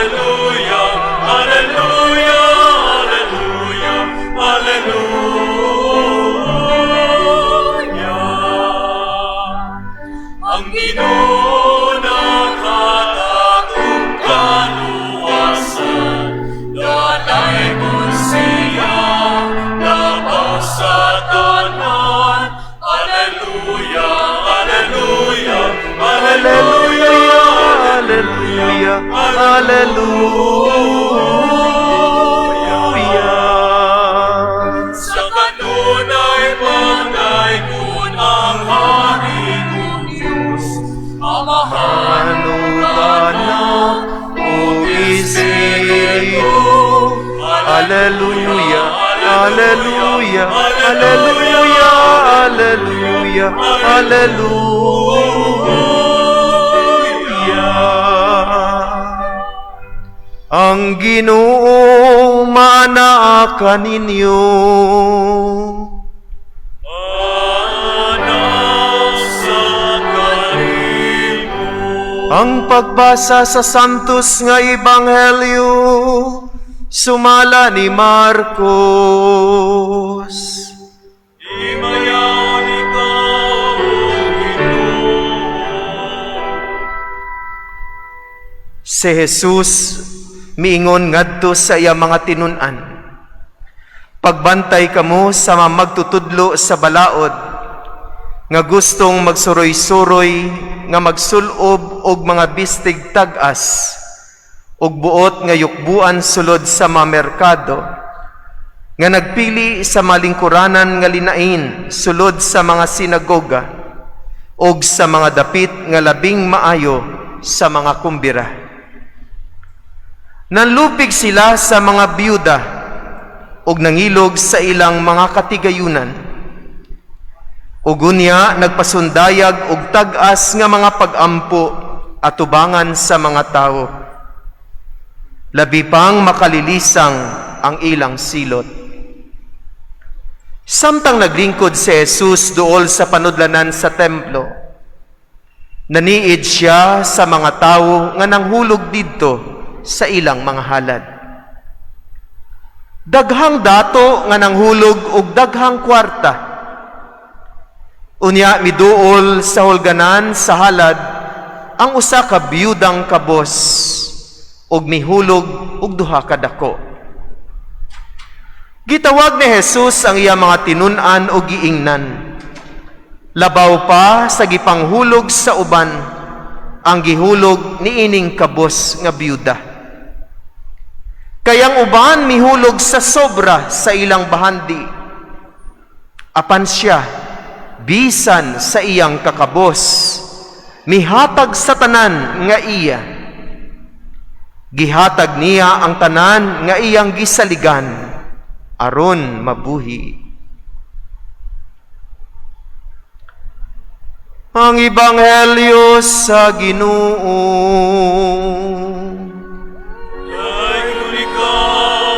Alleluia, Alleluia, Alleluia, Alleluia. Ang Ginoo naghatag og kaluwasan, dalaygon siya labaw sa tanan. Alleluia, Alleluia, Alleluia, Alleluia, Alleluia. Sa kanunay panaygon ang Hari ug Diyos, Amahan Ug Anak ug Espiritu. Alleluia, Alleluia, Alleluia, Alleluia, Alleluia. Ang Ginoo maanaa kaninyo. Maanaa sa kanimo. Ang pagbasa sa Santos nga Ebanghelyo sumala ni Marcos. Himayaon ikaw, O Ginoo. Si Jesus miingon ngadto sa iya mga tinun-an: "Pagbantay kamo sa mga magtutudlo sa balaod nga gustong magsuroy-suroy nga magsulob og mga bistig tag-as ug buot nga yukbuan sulod sa mga merkado, nga nagpili sa malingkuranan nga linain sulod sa mga sinagoga ug sa mga dapit nga labing maayo sa mga kumbira. Nanlupig sila sa mga biyuda ug nangilog sa ilang mga katigayunan. Ug unya nagpasundayag og tag-as nga mga pag-ampo atubangan sa mga tawo. Labi pang makalilisang ang ilang silot." Samtang naglingkod si Jesus duol sa panudlanan sa templo, naniid siya sa mga tawo nga nanghulog didto sa ilang mga halad. Daghang dato nga nanghulog og daghang kwarta. Unya miduol sa hulganan sa halad ang usa ka biyudang kabos ug mihulog og duha ka dako. Gitawag ni Jesus ang iya mga tinun-an ug giingnan: "Labaw pa sa gipanghulog sa uban ang gihulog niining kabos nga biyuda. Kay ang uban mihulog sa sobra sa ilang bahandi. Apan siya, bisan sa iyang kakabos, mihatag sa tanan nga iya. Gihatag niya ang tanan nga iyang gisaligan aron mabuhi." Ang Ebanghelyo sa Ginoo. Dalaygon ikaw,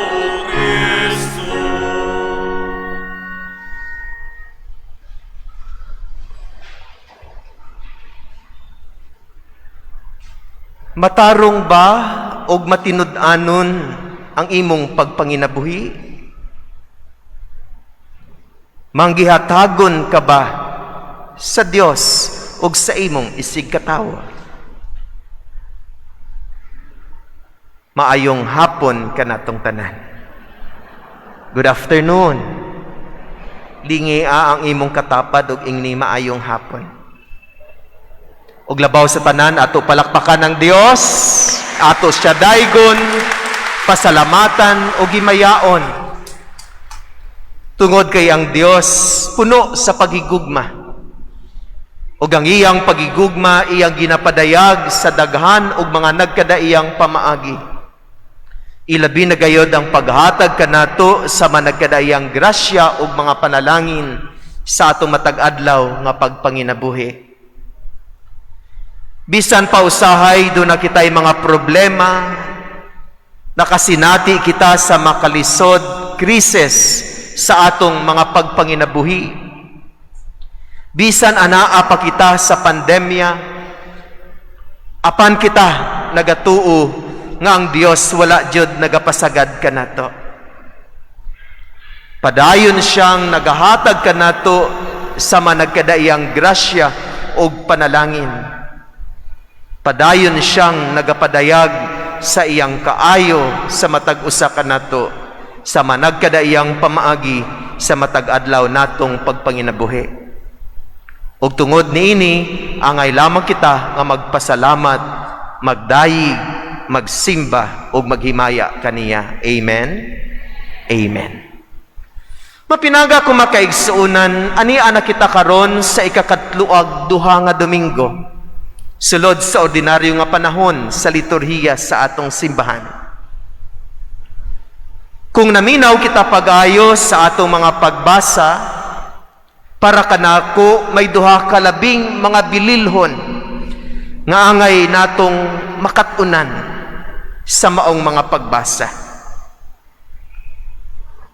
O Kristo. Matarong ba og matinud-anon ang imong pagpanginabuhi? Manggihatagon ka ba sa Dios ug sa imong isigkatawo? Maayong hapon kanatong tanan. Good afternoon. Lingia ang imong katapad ug ingni maayong hapon. Ug labaw sa tanan, ato palakpakan ang Dios, ato siya daygon, pasalamatan ug himayaon. Tungod kay ang Dios puno sa paghigugma. Ug ang iyang paghigugma iyang ginapadayag sa daghan og mga nagkadaiyang pamaagi. Ilabi na gayod ang paghatag kanato sa mga nagkadaiyang grasya ug mga panalangin sa atong matag adlaw nga pagpanginabuhi. Bisan pa usahay duna kitay mga problema, nakasinati kita sa makalisod krisis sa atong mga pagpanginabuhi. Bisan anaa pa kita sa pandemya, apan kita nagatuo nga ang Dios wala jud nagapasagad kanato. Padayon siyang nagahatag kanato sa managkadaiyang grasya ug panalangin. Padayon siyang nagapadayag sa iyang kaayo sa matag usa kanato sa managkadaiyang pamaagi sa matag adlaw natong pagpanginabuhi. Ug tungod niini, angay lamang kita nga magpasalamat, magdayig, magsimba ug maghimaya kaniya. Amen. Amen. Mapinaga ko, mga kaigsuonan, ania na kita karon sa ikakatlo ug duha nga Domingo sulod sa ordinaryo nga panahon sa liturhiya sa atong simbahan. Kung naminaw kita pag-ayo sa atong mga pagbasa, para kanako may duha ka labing mga bililhon nga angay natong makatunan sa maong mga pagbasa.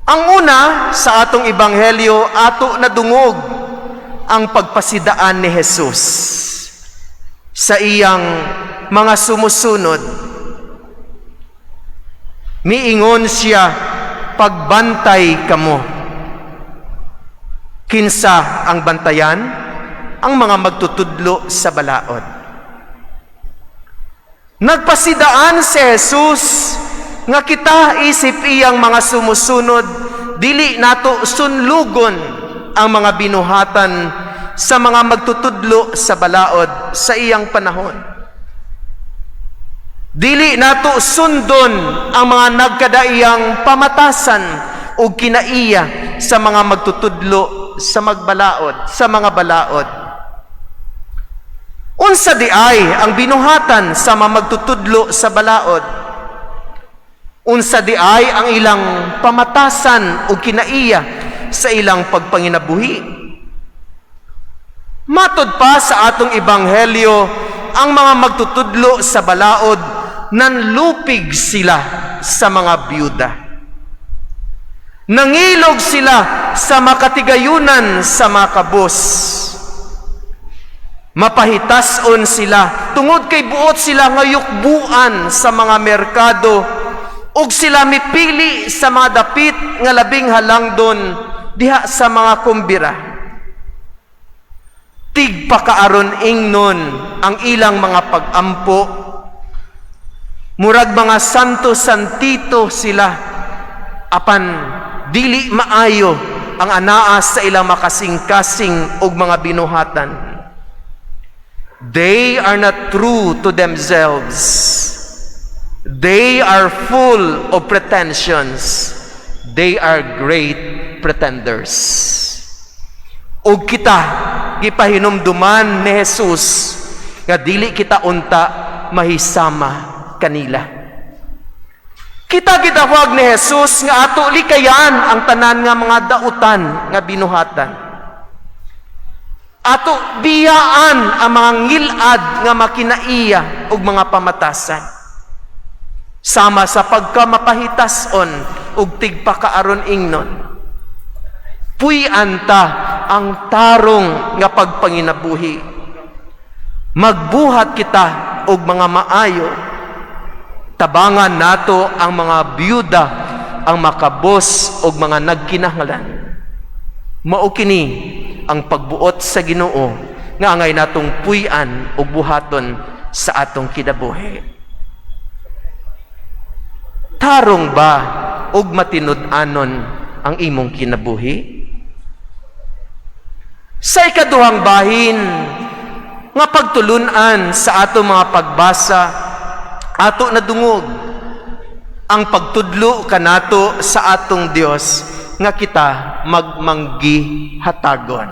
Ang una, sa atong ebanghelyo, ato nadungog ang pagpasidaan ni Jesus sa iyang mga sumusunod. Miingon siya, "Pagbantay kamo." Kinsa ang bantayan? Ang mga magtutudlo sa balaod. Nagpasidaan si Jesus nga kita isip iyang mga sumusunod, dili nato sunlugon ang mga binuhatan sa mga magtutudlo sa balaod sa iyang panahon. Dili nato sundon ang mga nagkadaiyang pamatasan o kinaiya sa mga magtutudlo sa magbalaod, sa mga balaod. Unsa diay ang binuhatan sa mga magtutudlo sa balaod? Unsa diay ang ilang pamatasan o kinaiya sa ilang pagpanginabuhi? Matod pa sa atong ebanghelyo, ang mga magtutudlo sa balaod, nanlupig sila sa mga byuda. Nangilog sila sa makatigayunan, sa makabos. Mapahitason sila tungod kay buot sila nga yukbuan sa mga merkado ug sila mipili sa mga dapit nga labing halangdon diha sa mga kumbira. Tigpakaaron ingnon ang ilang mga pagampo. Murag mga santo santito sila, apan dili maayo ang anaa sa ilang makasing-kasing ug mga binuhatan. They are not true to themselves. They are full of pretensions. They are great pretenders. Ug kita gipahinumduman ni Jesus nga dili kita unta mahisama kanila. Kita gidawag ni Jesus nga ato likayan ang tanan nga mga dautan nga binuhatan. Ato biyaan ang mga ngilad nga makinaiya ug mga pamatasan. Sama sa pagkamapahitason ug tigpakaaron ingnon. Puy-an ta ang tarong nga pagpanginabuhi. Magbuhat kita og mga maayo. Tabangan nato ang mga byuda, ang makabos og mga nagkinahanglan. Mao kini ang pagbuot sa Ginoo nga angay natong puy-an ug buhaton sa atong kinabuhi. Tarong ba ug matinud-anon ang imong kinabuhi? Sa ikaduhang bahin nga pagtulunan sa ato mga pagbasa, ato nadungog ang pagtudlo kanato sa atong Dios nga kita magmanggihatagon.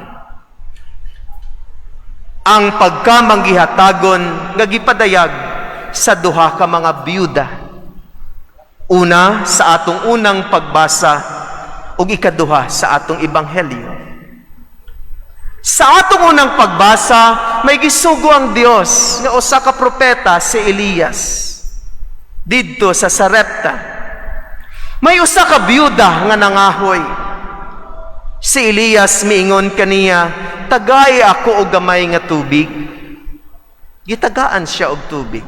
Ang pagkamanggihatagon nga gipadayag sa duha ka mga byuda. Una sa atong unang pagbasa ug ikaduha sa atong ebanghelyo. Sa atong unang pagbasa, may gisugo ang Dios nga usa ka propeta, si Elias, didto sa Sarepta. May usa ka byuda nga nangahoy. Si Elias miingon kaniya, "Tagay ako og gamay nga tubig." Gitagaan siya og tubig.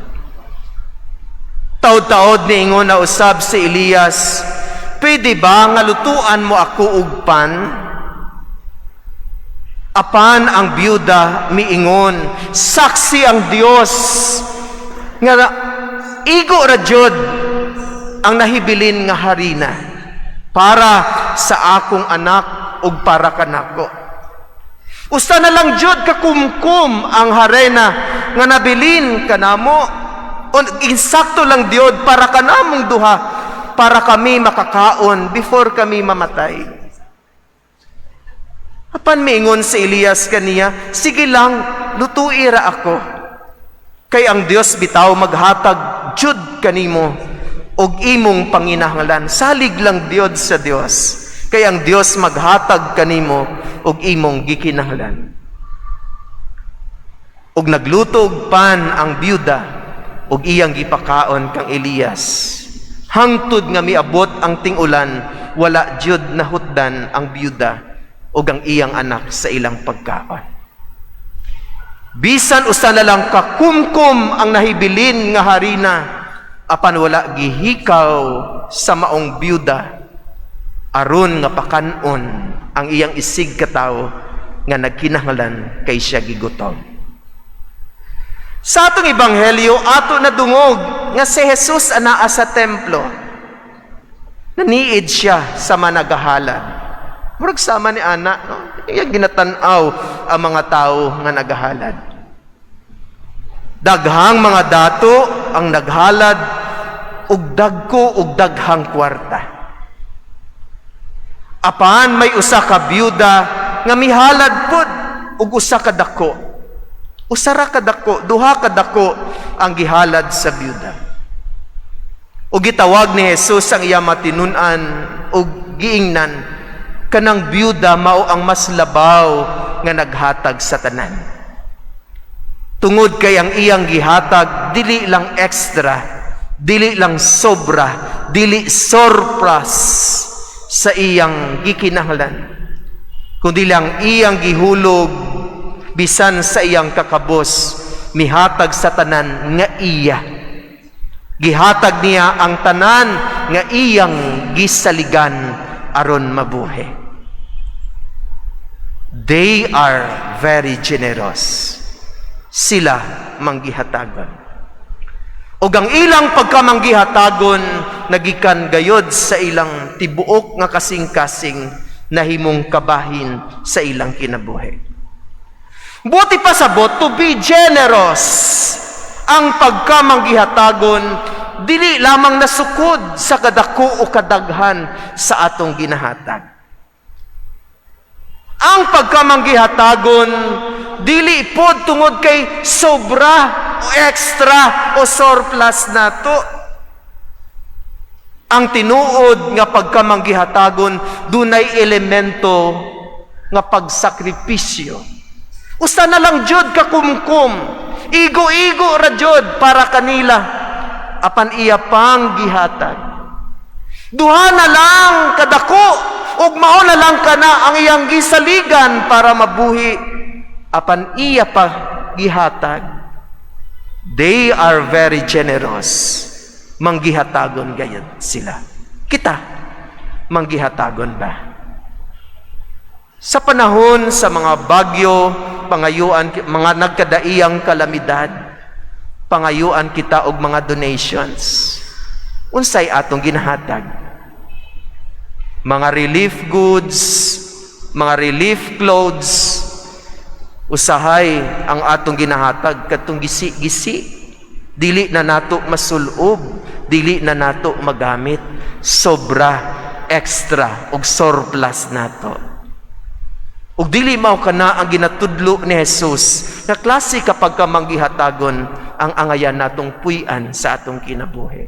Taod-taod niingon na usab si Elias, "Pwede ba nga lutuan mo ako og pan?" Apan ang byuda miingon, "Saksi ang Dios nga igo ra jud ang nahibilin nga harina para sa akong anak ug para kanako. Usa na lang jud kakumkum ang harena nga nabilin kanamo. Insakto lang jud para kanamong duha, para kami makakaon before kami mamatay." Apan miingon si Elias kaniya, "Sige lang, lutui ra ako. Kay ang Dios bitaw maghatag jud kanimo og imong panginahanglan. Salig lang jud sa Dios. Kay ang Dios maghatag kanimo og imong gikinahanglan." Og nagluto og pan ang byuda og iyang gipakaon kang Elias. Hangtod nga miabot ang ting-ulan, wala jud nahutdan ang byuda ug ang iyang anak sa ilang pagkaon. Bisan usa na lang kakumkum ang nahibilin nga harina, apan wala gihikaw sa maong byuda aron nga pakanon ang iyang isig katawo nga nagkinahanglan kay siya gigutom. Sa atong ebanghelyo, ato nadungog nga si Jesus anaa sa templo. Naniid siya sa managahalad. Murag sama ni ana, no? Iyang ginatan-aw ang mga tao nga nagahalad. Daghang mga dato ang naghalad og dagko og daghang kwarta. Apan may usa ka byuda nga mihalad pud og usa ka dako. Usa ra ka dako, duha ka dako ang gihalad sa byuda. Ug gitawag ni Jesus ang iya matinun-an ug giingnan, "Kanang byuda mao ang mas labaw nga naghatag sa tanan. Tungod kay ang iyang gihatag dili lang extra, dili lang sobra, dili surplus sa iyang gikinahanglan, kundi lang iyang gihulog bisan sa iyang kakabos, mihatag sa tanan nga iya. Gihatag niya ang tanan nga iyang gisaligan aron mabuhi." They are very generous. Sila manggihatagon. Ug ang ilang pagkamanggihatagon nagikan gayod sa ilang tibuok nga kasing-kasing, nahimong kabahin sa ilang kinabuhi. Buot ipasabot, to be generous, ang pagkamanggihatagon dili lamang nasukod sa kadako o kadaghan sa atong ginahatag. Ang pagkamanggihatagon dili pod tungod kay sobra o extra o surplus nato. Ang tinuod nga pagkamanggihatagon, dunay elemento nga pagsakripisyo. Usa na lang jud kakumkum, igo-igo ra jud para kanila, apan iya pang gihatag. Duha na lang kadako ug mao na lang kana ang iyang gisaligan para mabuhi, apan iya pa gihatag. They are very generous. Manggihatagon gayud sila. Kita, manggihatagon ba? Sa panahon sa mga bagyo, pangayuan mga nagkadaiyang kalamidad, pangayuan kita og mga donations. Unsay atong ginahatag? Mga relief goods, mga relief clothes, usahay ang atong ginahatag katong gisi-gisi. Dili na nato masulob, dili na nato magamit, sobra, extra ug surplus nato. Ug dili mao kana ang ginatudlo ni Jesus nga klase kapag ka manggihatagon ang angayan natong puy-an sa atong kinabuhi.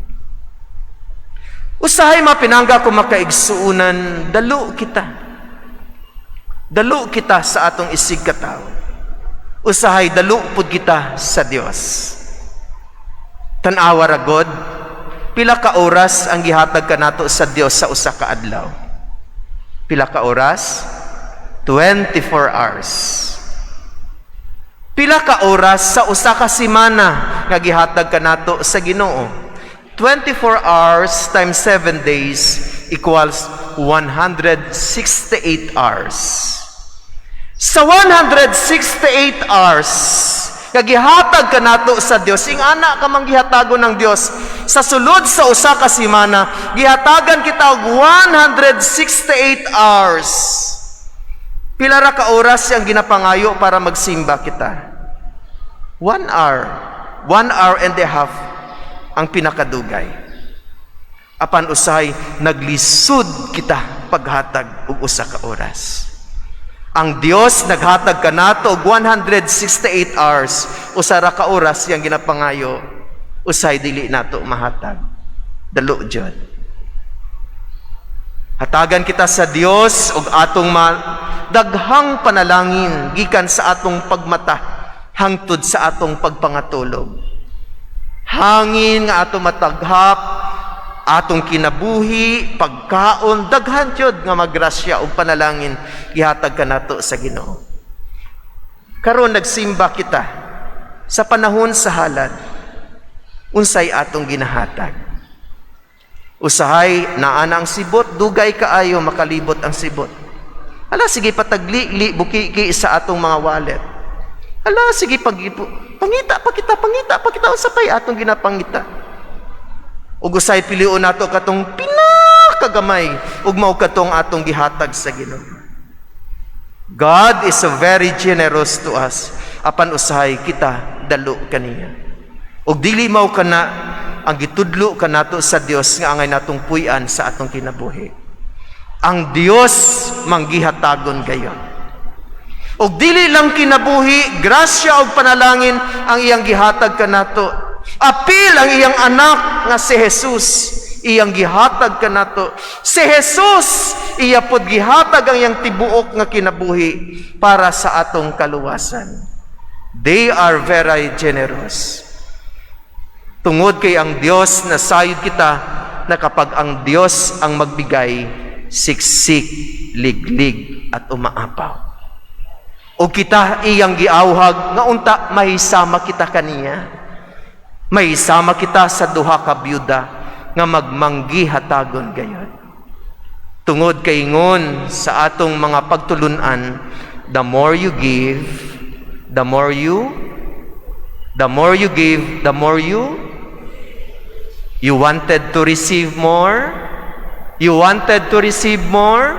Usahay, mga pinangga ko makaigsuunan, dalo kita. Dalo kita sa atong isig katawo. Usahay dalo pud kita sa Dios. Tan-awa ra god, pila ka oras ang gihatag kanato sa Dios sa usa ka adlaw? Pila ka oras? 24 hours. Pila ka oras sa usa ka semana nga gihatag kanato sa Ginoo? 24 hours times 7 days equals 168 hours. Sa 168 hours, kagihatag ka nato sa Dios, ing-ana ka mang gihatagon ng Dios sa sulod sa usa ka semana, gihatagan kita og 168 hours. Pila ra ka oras ang ginapangayo para magsimba kita? 1 hour. 1 hour and a half ang pinakadugay. Apan usahay naglisod kita paghatag og usa ka oras. Ang Dios naghatag kanato og 168 hours, usa ra ka oras yang ginapangayo, usahay dili nato mahatag. Dalo jud. Hatagan kita sa Dios og atong daghang panalangin gikan sa atong pagmata hangtod sa atong pagpangatulog. Hangin nga atong mataghap, atong kinabuhi, pagkaon, daghan jud nga magrasya og panalangin gihatag kanato sa Ginoo. Karon nagsimba kita sa panahon sa halad. Unsay atong ginahatag? Usahay naa na ang sibot, dugay kaayo makalibot ang sibot. Ala, sige patagli bukiki sa atong mga wallet. Ala, sige pag pangita pa kita, pangita pa kita, unsa pay atong ginapangita? Ug usay pilion nato katong pinakagamay ug mao katong atong gihatag sa Ginoo. God is so very generous to us, apan usahay kita dalo kaniya. Ug dili mao kana ang gitudlo kanato sa Dios nga angay natong puy-an sa atong kinabuhi. Ang Dios manggihatagon gayon. Ug dili lang kinabuhi, grasya ug panalangin ang iyang gihatag kanato. Apil ang iyang anak nga si Jesus, iyang gihatag kanato. Si Jesus, iya pod gihatag ang iyang tibuok nga kinabuhi para sa atong kaluwasan. They are very generous. Tungod kay ang Dios, nasayod kita na kapag ang Dios ang magbigay, siksik, liglig at umaapaw. O kita iyang giawhag nga unta mahisama kita kaniya. Mahisama kita sa duha ka byuda nga magmanggihatagon gayon. Tungod kay ingon sa atong mga pagtulunan, the more you give, the more you wanted to receive more, you wanted to receive more,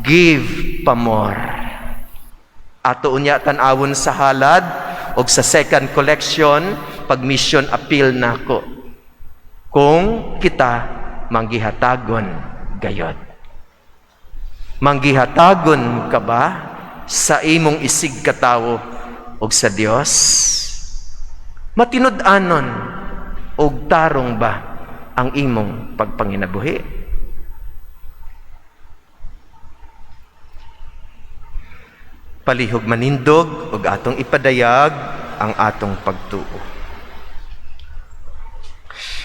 give pa more. Ato unya tan-awon sa halad og sa second collection, pag mission appeal nako. Kung kita manggihatagon gayod. Manggihatagon ka ba sa imong isig katawo og sa Dios? Matinud-anon og tarong ba ang imong pagpanginabuhi? Palihog manindog ug atong ipadayag ang atong pagtuo.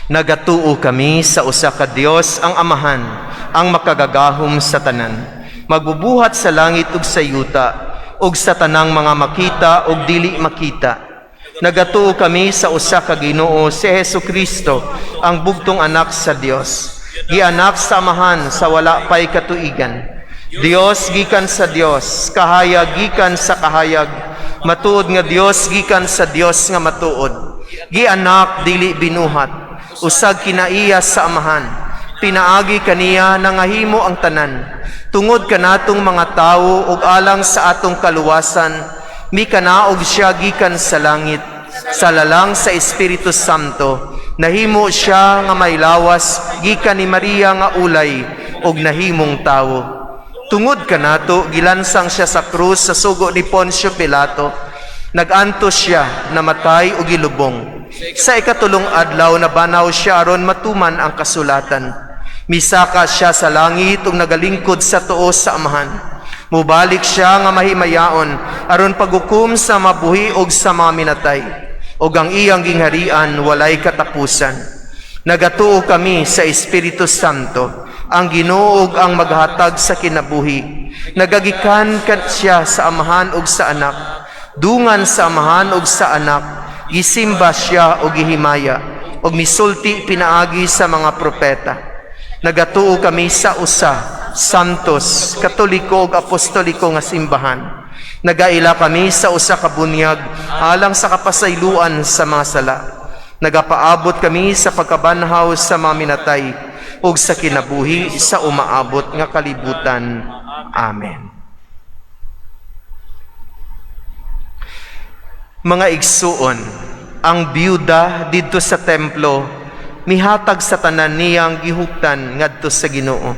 Nagatuo kami sa usa ka Dios, ang Amahan, ang makagagahom sa tanan, magbubuhat sa langit ug sa yuta ug sa tanang mga makita ug dili makita. Nagatuo kami sa usa ka Ginoo, si Hesus Kristo, ang bugtong anak sa Dios, gianak sa Amahan sa wala pay katuigan. Dios gikan sa Dios, kahayag gikan sa kahayag, matuod nga Dios gikan sa Dios nga matuod. Gianak, dili binuhat, usag kinaiya sa Amahan. Pinaagi kaniya nangahimo ang tanan. Tungod kanatong mga tawo ug alang sa atong kaluwasan, mikanaog siya gikan sa langit. Sa lalang sa Espiritu Santo, nahimo siya nga may lawas gikan ni Maria nga ulay ug nahimong tawo. Tungod kanato, gilansang siya sa krus sa sugo ni Poncio Pilato. Nag-antos siya, namatay ug gilubong. Sa ikatulong adlaw, nabanaw siya aron matuman ang kasulatan. Misaka siya sa langit ug nagalingkod sa tuo sa Amahan. Mubalik siya nga mahimayaon aron paghukom sa mabuhi ug sa mga minatay. Ug ang iyang gingharian walay katapusan. Nagatuo kami sa Espiritu Santo, ang Ginoo ug ang maghatag sa kinabuhi. Nagagikan kan siya sa Amahan ug sa Anak. Dungan sa Amahan ug sa Anak, gisimba siya ug gihimaya. ug misulti pinaagi sa mga propeta. Nagatuo kami sa usa, santos, katoliko ug apostoliko nga simbahan. Nagaila kami sa usa ka bunyag alang sa kapasayloan sa mga sala. Nagapaabot kami sa pagkabanhaw sa mga minatay ug sa kinabuhi sa umaabot nga kalibutan. Amen. Mga igsuon, ang biyuda didto sa templo mihatag sa tanan niyang gihuptan ngadto sa Ginoo.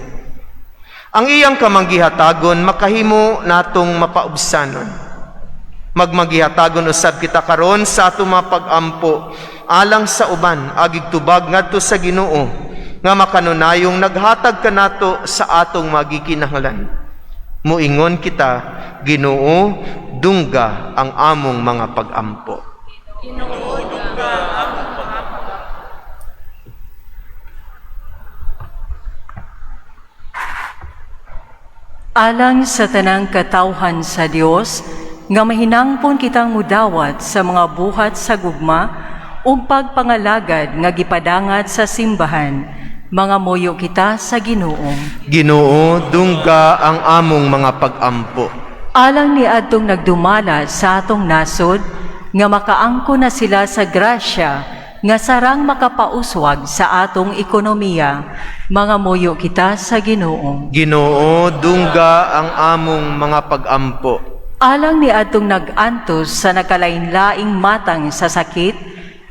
Ang iyang kamanggihatagon makahimo natong mapaubsanon. Magmanggihatagon usab kita karon sa atong mga pag-ampo alang sa uban agig tubag ngadto sa Ginoo nga makanunayong naghatag kanato sa atong magikinahanglan. Muingon kita, Ginoo, dungga ang among mga pag-ampo. Alang sa tanang katawhan sa Dios nga mahinangpon kitang mudawat sa mga buhat sa gugma ug pagpangalagad nga gipadangat sa simbahan, mga moyo kita sa Ginoo. Ginoo, dungga ang among mga pag-ampo. Alang ni adtong nagdumala sa atong nasod nga makaangko na sila sa grasya nga sarang makapauswag sa atong ekonomiya, mga moyo kita sa Ginoo. Ginoo, dungga ang among mga pag-ampo. Alang ni adtong nag-antos sa nakalain-laing matang sa sakit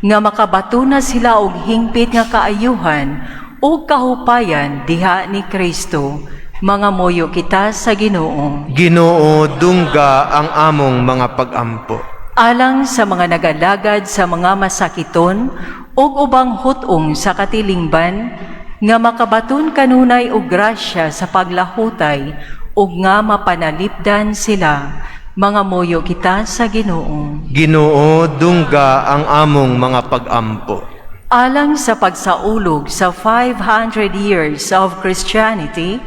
nga makabato na sila og hingpit nga kaayuhan ug kahupayan diha ni Kristo, mga moyo kita sa Ginoo. Ginoo, dungga ang among mga pag-ampo. Alang sa mga nagalagad sa mga masakiton ug ubang hut-ong sa katilingban nga makabaton kanunay og grasya sa paglahutay ug nga mapanalipdan sila, mga moyo kita sa Ginoo. Ginoo, dungga ang among mga pag-ampo. Alang sa pagsaulog sa 500 years of Christianity,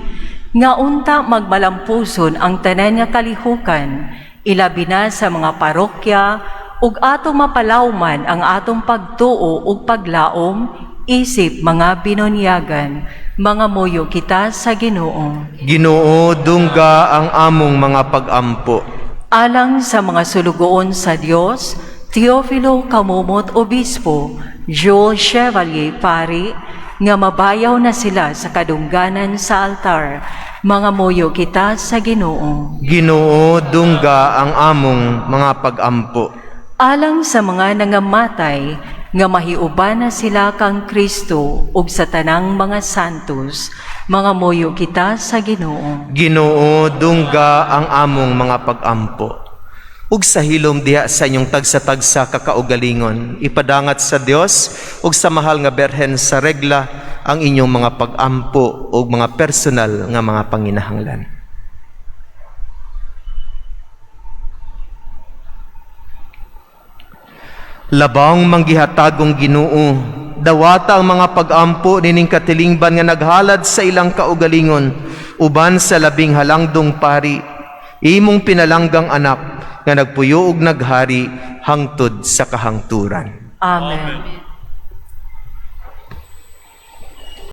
nga unta magmalampuson ang tanan nga kalihukan, ilabi na sa mga parokya, ug atong mapalawman ang atong pagtuo ug paglaom, isip mga binunyagan, mga moyo kita sa Ginoo. Ginoo, dungga ang among mga pag-ampo. Alang sa mga sulugoon sa Dios, Teofilo Camomot Obispo, Jules Chevalier Pari, nga mabayaw na sila sa kadungganan sa altar, mga moyo kita sa Ginoo. Ginoo, dungga ang among mga pag-ampo. Alang sa mga nangamatay, nga mahiuban na sila kang Kristo ug sa tanang mga santos, mga moyo kita sa Ginoo. Ginoo, dungga ang among mga pag-ampo. Ug sa hilom diha sa inyong tagsa-tagsa kakaugalingon, ipadangat sa Dios ug sa mahal nga Berhen sa regla ang inyong mga pag-ampo ug mga personal nga mga panginahanglan. Labang manggihatagong Ginoo, dawata ang mga pag-ampo nining katilingban nga naghalad sa ilang kaugalingon uban sa labing halangdong pari, imong pinalanggang anak nga nagpuyo og naghari hangtod sa kahangturan. Amen.